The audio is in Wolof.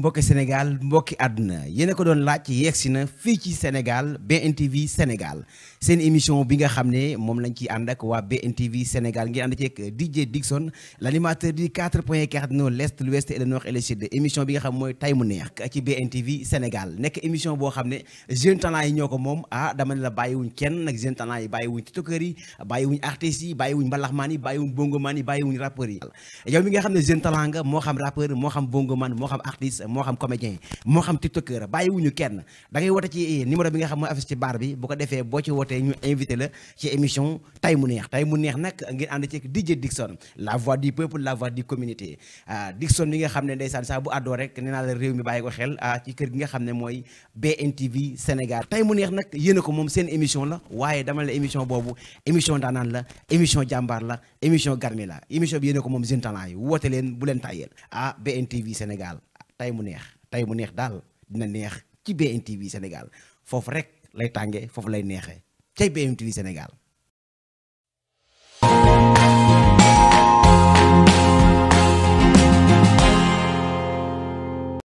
mbokki Sénégal mbokki àdduna yéen a ko doon laaj yegsi na fii ci Sénégal BNTV Sénégal seen émission bi nga xam ne moom lañ ciy ànd ak waa BNTV Sénégal ngir ànd ceeg DJ Dixon l'animateur du 4 points cardinaux l'est l'ouest et le nord et le sud émission bi nga xam mooy tay mu neex ci BNTV Sénégal nekk émission boo xam ne jeune talent yi ñoo ko moom dama ne la bàyyiwuñ kenn nag jeune talent yi bàyyiwuñ tiktokeur yi bàyyiwuñ artistes yi bàyyiwuñ mbalaxmaan yi bàyyiwuñ bongoman yi bàyyiwuñ rappeurs yi yow mi nga xam ne jeune talent nga moo xam rappeur moo xam bongoman moo xam artiste moo xam comédien moo xam tiktokeur bàyyiwuñu kenn da ngay woote ci numéro bi nga xam mooy affiche ci bar bi bu ko defee boo ci wootee ñu invité la ci émission tay mu neex nag ngeen ànd ci DJ Dixon la voix du peuple la voix du communauté Dixon mi nga xam ne ndeysaan saa bu àddoo rek nee naa la réew mi bàyyi ko xel ci kër gi nga xam ne mooy BNTV Sénégal tay mu neex nag yéen a ko moom seen émission la waaye dama la émission boobu émission daanaan la émission jàmbaar la émission garmi la émission bi yéen a ko moom jeune talent yi woote leen bu leen tàyyeel BNTV Sénégal tay mu neex daal dina neex ci BNTV Sénégal foofu rek lay tàngee foofu lay neexee cay BNTV Sénégal